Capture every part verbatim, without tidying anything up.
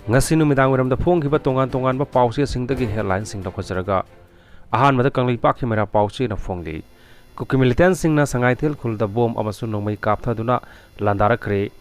ꯉꯁꯤ ꯅꯨꯃꯤꯗꯥꯡ ꯋꯥꯏꯔꯝꯗ ꯐꯣꯡꯈꯤꯕ ꯇꯣꯉꯥꯟ ꯇꯣꯉꯥꯟꯕ ꯄꯥꯎꯆꯦꯁꯤꯡꯗꯒꯤ headlineꯁꯤꯡ ꯂꯧꯈꯠꯆꯔꯒ, ꯑꯍꯥꯟꯕꯗ ꯀꯪꯂꯩꯄꯥꯛꯀꯤ ꯃꯩꯔꯥ ꯄꯥꯎꯆꯦꯅ ꯐꯣꯡꯂꯤ꯫ ꯀꯨꯀꯤ militantꯁꯤꯡꯅ ꯁꯉꯥꯏꯊꯦꯜ ꯈꯨꯜꯗ ꯕꯣꯝ ꯑꯃꯁꯨꯡ ꯅꯣꯡꯃꯩ ꯀꯥꯞꯊꯗꯨꯅ ꯂꯥꯟꯗꯥꯔꯛꯈ꯭ꯔꯦ꯫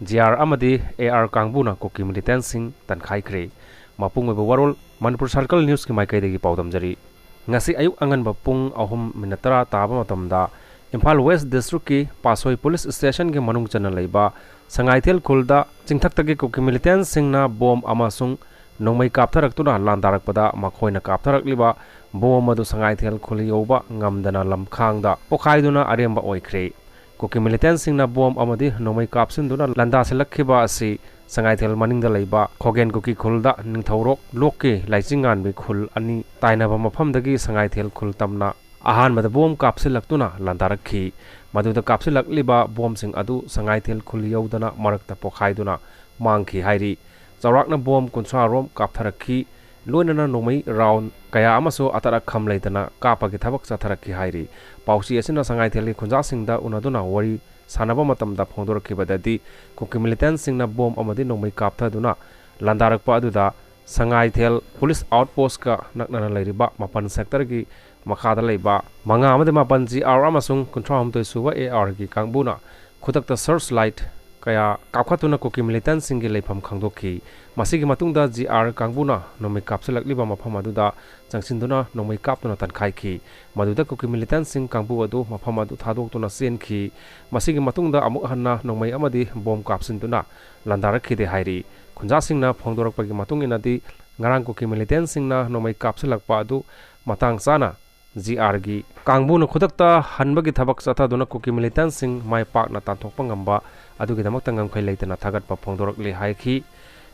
ꯖꯤ ꯑꯥꯔ ꯑꯃꯗꯤ ꯑꯦ ꯑꯥꯔ ꯀꯥꯡꯕꯨꯅ ꯀꯨꯀꯤ militantꯁꯤꯡ ꯇꯥꯟꯈꯥꯏꯈ꯭ꯔꯦ꯫ ꯃꯄꯨꯡ ꯑꯣꯏꯕ ꯋꯥꯔꯣꯜ ꯃꯅꯤꯄꯨꯔ Circle Newsꯀꯤ ꯃꯥꯏꯀꯩꯗꯒꯤ ꯄꯥꯎꯗꯝꯖꯔꯤ꯫ ꯉꯁꯤ ꯑꯌꯨꯛ ꯑꯉꯟꯕ ꯄꯨꯡ ꯑꯍꯨꯝ ꯃꯤꯅꯠ ꯇꯔꯥ ꯇꯥꯕ ꯃꯇꯝꯗ ꯏꯝꯐꯥꯜ West Districtꯀꯤ ꯄꯥꯠꯁꯣꯏ Police Stationꯒꯤ ꯃꯅꯨꯡ ꯆꯟꯅ ꯂꯩꯕ ꯁꯉꯥꯏꯊꯦꯜ ꯈꯨꯜꯗ ꯆꯤꯡꯊꯛꯇꯒꯤ ꯀꯨꯀꯤ militantꯁꯤꯡꯅ ꯕꯣꯝ ꯑꯃꯁꯨꯡ ꯅꯣꯡꯃꯩ ꯀꯥꯞꯊꯔꯛꯇꯨꯅ ꯂꯥꯟꯗꯥꯔꯛꯄꯗ, ꯃꯈꯣꯏꯅ ꯀꯥꯞꯊꯔꯛꯂꯤꯕ ꯕꯣꯝ ꯑꯗꯨ ꯁꯉꯥꯏꯊꯦꯜ ꯈꯨꯜ ꯌꯧꯕ ꯉꯝꯗꯅ ꯂꯝꯈꯥꯡꯗ ꯄꯣꯈꯥꯏꯗꯨꯅ ꯑꯔꯦꯝꯕ ꯑꯣꯏꯈ꯭ꯔꯦ꯫ ꯀꯨꯀꯤ militantꯁꯤꯡꯅ ꯕꯣꯝ ꯑꯃꯗꯤ ꯅꯣꯡꯃꯩ ꯀꯥꯞꯁꯤꯟꯗꯨꯅ ꯂꯥꯟꯗꯥꯁꯤꯜꯂꯛꯈꯤꯕ ꯑꯁꯤ ꯁꯉꯥꯏꯊꯦꯜ ꯃꯅꯤꯡꯗ ꯂꯩꯕ ꯈꯣꯒꯦꯟ ꯀꯨꯀꯤ ꯈꯨꯜꯗ ꯅꯤꯡꯊꯧꯔꯣꯛ ꯂꯣꯛꯀꯤ ꯂꯥꯏꯆꯤꯡꯉꯥꯟꯕꯤ ꯈꯨꯜ ꯑꯅꯤ ꯇꯥꯏꯅꯕ ꯃꯐꯝꯗꯒꯤ ꯁꯉꯥꯏꯊꯦꯜ ꯈꯨꯜ ꯇꯝꯅ ꯑꯍꯥꯟꯕꯗ ꯕꯣꯝ ꯀꯥꯞꯁꯤꯜꯂꯛꯇꯨꯅ ꯂꯥꯟꯗꯥꯔꯛꯈꯤ꯫ ꯃꯗꯨꯗ ꯀꯥꯞꯁꯤꯜꯂꯛꯂꯤꯕ ꯕꯣꯝꯁꯤꯡ ꯑꯗꯨ ꯁꯉꯥꯏꯊꯦꯜ ꯈꯨꯜ ꯌꯧꯗꯅ ꯃꯔꯛꯇ ꯄꯣꯈꯥꯏꯗꯨꯅ ꯃꯥꯡꯈꯤ ꯍꯥꯏꯔꯤ꯫ ꯆꯥꯎꯔꯥꯛꯅ ꯕꯣꯝ ꯀꯨꯟꯊ꯭ꯔꯥ ꯔꯣꯝ ꯀꯥꯞꯊꯔꯛꯈꯤ꯫ ꯂꯣꯏꯅꯅ ꯅꯣꯡꯃꯩ round ꯀꯌꯥ ꯑꯃꯁꯨ ꯑꯇꯠ ꯑꯈꯝ ꯂꯩꯇꯅ ꯀꯥꯞꯄꯒꯤ ꯊꯕꯛ ꯆꯠꯊꯔꯛꯈꯤ ꯍꯥꯏꯔꯤ꯫ ꯄꯥꯎꯆꯦ ꯑꯁꯤꯅ ꯁꯉꯥꯏꯊꯦꯜꯒꯤ ꯈꯨꯟꯖꯥꯁꯤꯡꯗ ꯎꯅꯗꯨꯅ ꯋꯥꯔꯤ ꯁꯥꯟꯅꯕ ꯃꯇꯝꯗ ꯐꯣꯡꯗꯣꯔꯛꯈꯤꯕꯗꯗꯤ, ꯀꯨꯀꯤ militantꯁꯤꯡꯅ ꯕꯣꯝ ꯑꯃꯗꯤ ꯅꯣꯡꯃꯩ ꯀꯥꯞꯊꯗꯨꯅ ꯂꯥꯟꯗꯥꯔꯛꯄ ꯑꯗꯨꯗ ꯁꯉꯥꯏꯊꯦꯜ Police Outpostꯀ ꯅꯛꯅꯅ ꯂꯩꯔꯤꯕ ꯃꯥꯄꯟ Sectorꯒꯤ ꯃꯈꯥꯗ ꯂꯩꯕ ꯃꯉꯥ ꯑꯃꯗꯤ ꯃꯥꯄꯟ ꯖꯤ ꯑꯥꯔ ꯑꯃꯁꯨꯡ ꯀꯨꯟꯊ꯭ꯔꯥ ꯍꯨꯝꯗꯣꯏ ꯁꯨꯕ ꯑꯦ ꯑꯥꯔꯒꯤ ꯀꯥꯡꯕꯨꯅ ꯈꯨꯗꯛꯇ searchlight ꯀꯌꯥ ꯀꯥꯞꯈꯠꯇꯨꯅ ꯀꯨꯀꯤ militantꯁꯤꯡꯒꯤ ꯂꯩꯐꯝ ꯈꯪꯗꯣꯛꯈꯤ꯫ ꯃꯁꯤꯒꯤ ꯃꯇꯨꯡꯗ ꯖꯤ ꯑꯥꯔ ꯀꯥꯡꯕꯨꯅ ꯅꯣꯡꯃꯩ ꯀꯥꯞꯁꯤꯜꯂꯛꯂꯤꯕ ꯃꯐꯝ ꯑꯗꯨꯗ ꯆꯪꯁꯤꯟꯗꯨꯅ ꯅꯣꯡꯃꯩ ꯀꯥꯞꯇꯨꯅ ꯇꯥꯟꯈꯥꯏꯈꯤ꯫ ꯃꯗꯨꯗ ꯀꯨꯀꯤ militantꯁꯤꯡ ꯀꯥꯡꯕꯨ ꯑꯗꯨ ꯃꯐꯝ ꯑꯗꯨ ꯊꯥꯗꯣꯛꯇꯨꯅ ꯆꯦꯟꯈꯤ꯫ ꯃꯁꯤꯒꯤ ꯃꯇꯨꯡꯗ ꯑꯃꯨꯛ ꯍꯟꯅ ꯅꯣꯡꯃꯩ ꯑꯃꯗꯤ ꯕꯣꯝ ꯀꯥꯞꯁꯤꯟꯗꯨꯅ ꯂꯥꯟꯗꯥꯔꯛꯈꯤꯗꯦ ꯍꯥꯏꯔꯤ꯫ ꯈꯨꯟꯖꯥꯁꯤꯡꯅ ꯐꯣꯡꯗꯣꯔꯛꯄꯒꯤ ꯃꯇꯨꯡ ꯏꯟꯅꯗꯤ, ꯉꯔꯥꯡ ꯀꯨꯀꯤ militantꯁꯤꯡꯅ ꯅꯣꯡꯃꯩ ꯀꯥꯞꯁꯤꯜꯂꯛꯄ ꯑꯗꯨ ꯃꯇꯥꯡ ꯆꯥꯅ ꯖꯤ ꯑꯥꯔꯒꯤ ꯀꯥꯡꯕꯨꯅ ꯈꯨꯗꯛꯇ ꯍꯟꯕꯒꯤ ꯊꯕꯛ ꯆꯠꯊꯗꯨꯅ ꯀꯨꯀꯤ militantꯁꯤꯡ ꯃꯥꯏ ꯄꯥꯛꯅ ꯇꯥꯟꯊꯣꯛꯄ ꯉꯝꯕ ꯑꯗꯨꯒꯤꯗꯃꯛꯇ ꯉꯝꯈꯩ ꯂꯩꯇꯅ ꯊꯥꯒꯠꯄ ꯐꯣꯡꯗꯣꯔꯛꯂꯤ ꯍꯥꯏꯈꯤ꯫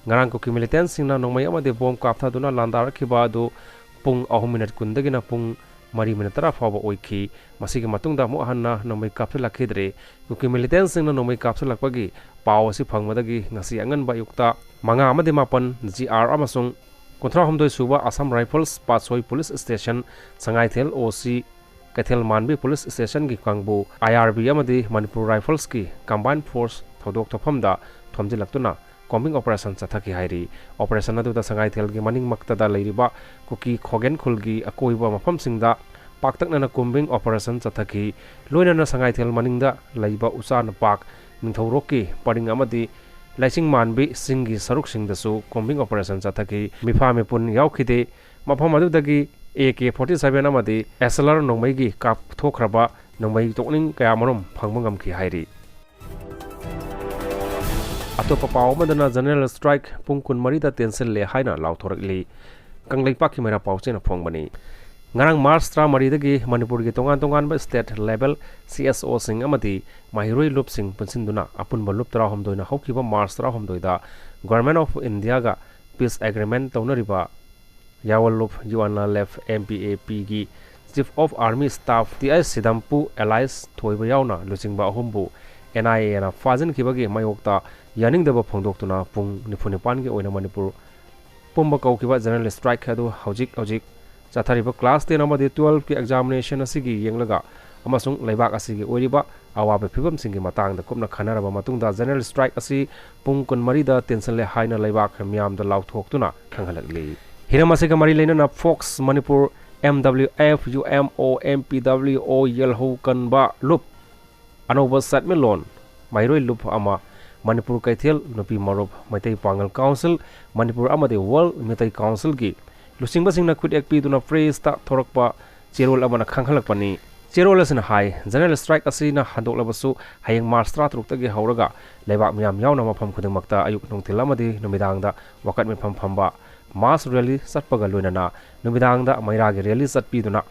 ꯉꯔꯥꯡ ꯀꯨꯀꯤ militantꯁꯤꯡꯅ ꯅꯣꯡꯃꯩ ꯑꯃꯗꯤ ꯕꯣꯝ ꯀꯥꯞꯊꯗꯨꯅ ꯂꯥꯟꯗꯥꯔꯛꯈꯤꯕ ꯑꯗꯨ ꯄꯨꯡ ꯑꯍꯨꯝ ꯃꯤꯅꯠ ꯀꯨꯟꯗꯒꯤꯅ ꯄꯨꯡ ꯃꯔꯤ ꯃꯤꯅꯠ ꯇꯔꯥ ꯐꯥꯎꯕ ꯑꯣꯏꯈꯤ꯫ ꯃꯁꯤꯒꯤ ꯃꯇꯨꯡꯗ ꯑꯃꯨꯛ ꯍꯟꯅ ꯅꯣꯡꯃꯩ ꯀꯥꯞꯁꯤꯜꯂꯛꯈꯤꯗ꯭ꯔꯦ꯫ ꯀꯨꯀꯤ militantꯁꯤꯡꯅ ꯅꯣꯡꯃꯩ ꯀꯥꯞꯁꯤꯜꯂꯛꯄꯒꯤ ꯄꯥꯎ ꯑꯁꯤ ꯐꯪꯕꯗꯒꯤ ꯉꯁꯤ ꯑꯉꯟꯕ ꯑꯌꯨꯛꯇ ꯃꯉꯥ ꯑꯃꯗꯤ ꯃꯥꯄꯟ ꯖꯤ ꯑꯥꯔ ꯑꯃꯁꯨꯡ ꯀꯨꯟꯊ꯭ꯔꯥ ꯍꯨꯝꯗꯣꯏ ꯁꯨꯕ Assam Rifles ꯄꯥꯠꯁꯣꯏ Police Station, ꯁꯉꯥꯏꯊꯦꯜ ꯑꯣ ꯁꯤ, ꯀꯩꯊꯦꯜ ꯃꯥꯟꯕꯤ Police Stationꯒꯤ ꯀꯥꯡꯕꯨ, ꯑꯥꯏ ꯑꯥꯔ ꯕꯤ ꯑꯃꯗꯤ ꯃꯅꯤꯄꯨꯔ Riflesꯀꯤ combined force ꯊꯧꯗꯣꯛ ꯊꯣꯛꯐꯝꯗ ꯊꯣꯝꯖꯤꯜꯂꯛꯇꯨꯅ ꯀꯣꯝꯕꯤꯡ ꯑꯣꯄꯔꯦꯁꯟ ꯆꯠꯊꯈꯤ ꯍꯥꯏꯔꯤ꯫ ꯑꯣꯄꯔꯦꯁꯟ ꯑꯗꯨꯗ ꯁꯉꯥꯏꯊꯦꯜꯒꯤ ꯃꯅꯤꯡꯃꯛꯇꯗ ꯂꯩꯔꯤꯕ ꯀꯨꯀꯤ ꯈꯣꯒꯦꯟ ꯈꯨꯜꯒꯤ ꯑꯀꯣꯏꯕ ꯃꯐꯝꯁꯤꯡꯗ ꯄꯥꯛꯇꯛꯅꯅ ꯀꯣꯝꯕꯤꯡ ꯑꯣꯄꯔꯦꯁꯟ ꯆꯠꯊꯈꯤ꯫ ꯂꯣꯏꯅꯅ ꯁꯉꯥꯏꯊꯦꯜ ꯃꯅꯤꯡꯗ ꯂꯩꯕ ꯎꯆꯥꯟ ꯄꯥꯛ, ꯅꯤꯡꯊꯧꯔꯣꯛꯀꯤ ꯄꯔꯤꯡ ꯑꯃꯗꯤ ꯂꯥꯏꯆꯤꯡ ꯃꯥꯟꯕꯤ ꯆꯤꯡꯒꯤ ꯁꯔꯨꯛꯁꯤꯡꯗꯁꯨ ꯀꯣꯝꯕꯤꯡ ꯑꯣꯄꯔꯦꯁꯟ ꯆꯠꯊꯈꯤ꯫ ꯃꯤꯐꯥ ꯃꯤꯄꯨꯟ ꯌꯥꯎꯈꯤꯗꯦ꯫ ꯃꯐꯝ ꯑꯗꯨꯗꯒꯤ ꯑꯦ ꯀꯦ ꯐꯣꯔꯇꯤ ꯁꯚꯦꯟ ꯑꯃꯗꯤ ꯑꯦꯁ ꯑꯦꯜ ꯑꯥꯔ ꯅꯣꯡꯃꯩꯒꯤ ꯀꯥꯞꯊꯣꯛꯈ꯭ꯔꯕ ꯅꯣꯡꯃꯩ ꯇꯣꯛꯅꯤꯡ ꯀꯌꯥꯃꯔꯨꯝ ꯐꯪꯕ ꯉꯝꯈꯤ ꯍꯥꯏꯔꯤ꯫ ꯑꯇꯣꯞꯄ ꯄꯥꯎ ꯑꯃꯗꯅ ꯖꯦꯅꯔꯦꯜ ꯁ꯭ꯇ꯭ꯔꯥꯏꯛ ꯄꯨꯡ ꯀꯨꯟꯃꯔꯤꯗ ꯇꯦꯟꯁꯤꯜꯂꯦ ꯍꯥꯏꯅ ꯂꯥꯎꯊꯣꯔꯛꯂꯤ꯫ ꯀꯪꯂꯩꯄꯥꯛꯀꯤ ꯃꯩꯔꯥ ꯄꯥꯎꯆꯦꯅ ꯐꯣꯡꯕꯅꯤ꯫ ꯉꯔꯥꯡ ꯃꯥꯔꯆ ꯇꯔꯥꯃꯔꯤꯗꯒꯤ ꯃꯅꯤꯄꯨꯔꯒꯤ ꯇꯣꯉꯥꯟ ꯇꯣꯉꯥꯟꯕ ꯁ꯭ꯇꯦꯠ ꯂꯦꯚꯦꯜ ꯁꯤ ꯑꯦꯁ ꯑꯣꯁꯤꯡ ꯑꯃꯗꯤ ꯃꯍꯩꯔꯣꯏ ꯂꯨꯞꯁꯤꯡ ꯄꯨꯟꯁꯤꯟꯗꯨꯅ ꯑꯄꯨꯟꯕ ꯂꯨꯞ ꯇꯔꯥꯍꯨꯝꯗꯣꯏꯅ ꯍꯧꯈꯤꯕ ꯃꯥꯔꯆ ꯇꯔꯥꯍꯨꯝꯗꯣꯏꯗ Government of India ꯒ peace agreement ꯇꯧꯅꯔꯤꯕ ꯌꯥꯋꯜ ꯂꯨꯞ U N L F M P A ꯄꯤꯒꯤ Chief of Army Staff T H ꯁꯤꯗꯝꯄꯨ ꯑꯦꯂꯥꯏꯁ ꯊꯣꯏꯕ ꯌꯥꯎꯅ ꯂꯨꯆꯤꯡꯕ ꯑꯍꯨꯝꯕꯨ ꯑꯦꯟ ꯑꯥꯏ ꯑꯦꯅ ꯐꯥꯖꯤꯟꯈꯤꯕꯒꯤ ꯃꯥꯌꯣꯛꯇ ꯌꯥꯅꯤꯡꯗꯕ ꯐꯣꯡꯗꯣꯛꯇꯨꯅ ꯄꯨꯡ ꯅꯤꯐꯨ ꯅꯤꯄꯥꯟꯒꯤ ꯑꯣꯏꯅ ꯃꯅꯤꯄꯨꯔ ꯄꯨꯝꯕ ꯀꯧꯈꯤꯕ ꯖꯦꯅꯔꯦꯜ ꯁ꯭ꯇ꯭ꯔꯥꯏꯛ ꯑꯗꯨ ꯍꯧꯖꯤꯛ ꯍꯧꯖꯤꯛ ꯆꯠꯊꯔꯤꯕ ꯀ꯭ꯂꯥꯁ ꯇꯦꯟ ꯑꯃꯗꯤ ꯇꯨꯋꯦꯜꯐꯀꯤ ꯑꯦꯛꯖꯥꯃꯤꯅꯦꯁꯟ ꯑꯁꯤꯒꯤ ꯌꯦꯡꯂꯒ ꯑꯃꯁꯨꯡ ꯂꯩꯕꯥꯛ ꯑꯁꯤꯒꯤ ꯑꯣꯏꯔꯤꯕ ꯑꯋꯥꯕ ꯐꯤꯕꯝꯁꯤꯡꯒꯤ ꯃꯇꯥꯡꯗ ꯀꯨꯞꯅ ꯈꯟꯅꯔꯕ ꯃꯇꯨꯡꯗ ꯖꯦꯅꯔꯦꯜ ꯁ꯭ꯇ꯭ꯔꯥꯏꯛ ꯑꯁꯤ ꯄꯨꯡ ꯀꯨꯟꯃꯔꯤꯗ ꯇꯦꯟꯁꯤꯜꯂꯦ ꯍꯥꯏꯅ ꯂꯩꯕꯥꯛ ꯃꯤꯌꯥꯝꯗ ꯂꯥꯎꯊꯣꯛꯇꯨꯅ ꯈꯪꯍꯜꯂꯛꯂꯤ꯫ ꯍꯤꯔꯝ ꯑꯁꯤꯒ ꯃꯔꯤ ꯂꯩꯅꯅ FOCS Manipur, M W F, U M O, M P W O, ꯌꯦꯜꯍꯧ ꯀꯟꯕ ꯂꯨꯞ, ꯑꯅꯧꯕ ꯁꯦꯟꯃꯤꯠꯂꯣꯟ, ꯃꯍꯩꯔꯣꯏ ꯂꯨꯞ ꯑꯃ, ꯃꯅꯤꯄꯨꯔ ꯀꯩꯊꯦꯜ, ꯅꯨꯄꯤ ꯃꯔꯨꯞ, ꯃꯩꯇꯩ ꯄꯥꯉꯜ ꯀꯥꯎꯟꯁꯤꯜ ꯃꯅꯤꯄꯨꯔ ꯑꯃꯗꯤ ꯋꯥꯔꯜ ꯃꯤꯇꯩ ꯀꯥꯎꯟꯁꯤꯜꯒꯤ ꯂꯨꯆꯤꯡꯕꯁꯤꯡꯅ ꯈꯨꯠꯌꯦꯛ ꯄꯤꯗꯨꯅ ꯄ꯭ꯔꯦꯁꯇ ꯊꯣꯔꯛꯄ ꯆꯦꯔꯣꯜ ꯑꯃꯅ ꯈꯪꯍꯜꯂꯛꯄꯅꯤ꯫ ꯆꯦꯔꯣꯜ ꯑꯁꯤꯅ ꯍꯥꯏ, ꯖꯦꯅꯔꯦꯜ ꯁ꯭ꯇ꯭ꯔꯥꯏꯛ ꯑꯁꯤꯅ ꯍꯟꯗꯣꯛꯂꯕꯁꯨ ꯍꯌꯦꯡ ꯃꯥꯔꯆ ꯇꯔꯥꯇꯔꯨꯛꯇꯒꯤ ꯍꯧꯔꯒ ꯂꯩꯕꯥꯛ ꯃꯤꯌꯥꯝ ꯌꯥꯎꯅ ꯃꯐꯝ ꯈꯨꯗꯤꯡꯃꯛꯇ ꯑꯌꯨꯛ, ꯅꯨꯡꯊꯤꯜ ꯑꯃꯗꯤ ꯅꯨꯃꯤꯗꯥꯡꯗ ꯋꯥꯀꯠ ꯃꯤꯐꯝ ꯐꯝꯕ, ꯃꯥꯁ ꯔꯦꯂꯤ ꯆꯠꯄꯒ ꯂꯣꯏꯅꯅ ꯅꯨꯃꯤꯗꯥꯡꯗ ꯃꯩꯔꯥꯒꯤ ꯔꯦꯂꯤ ꯆꯠꯄꯤꯗꯨꯅ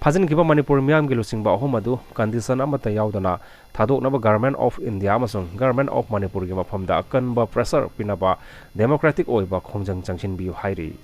ꯐꯥꯖꯤꯟꯈꯤꯕ ꯃꯅꯤꯄꯨꯔ ꯃꯤꯌꯥꯝꯒꯤ ꯂꯨꯆꯤꯡꯕ ꯑꯍꯨꯝ ꯑꯗꯨ ꯀꯟꯗꯤꯁꯟ ꯑꯃꯠꯇ ꯌꯥꯎꯗꯅ ꯊꯥꯗꯣꯛꯅꯕ Government of India ꯑꯃꯁꯨꯡ Government of ꯃꯅꯤꯄꯨꯔꯒꯤ ꯃꯐꯝꯗ ꯑꯀꯟꯕ ꯄ꯭ꯔꯦꯁꯔ ꯄꯤꯅꯕ ꯗꯦꯃꯣꯀ꯭ꯔꯦꯇꯤꯛ ꯑꯣꯏꯕ ꯈꯣꯡꯖꯪ ꯆꯪꯁꯤꯟꯕꯤꯌꯨ ꯍꯥꯏꯔꯤ꯫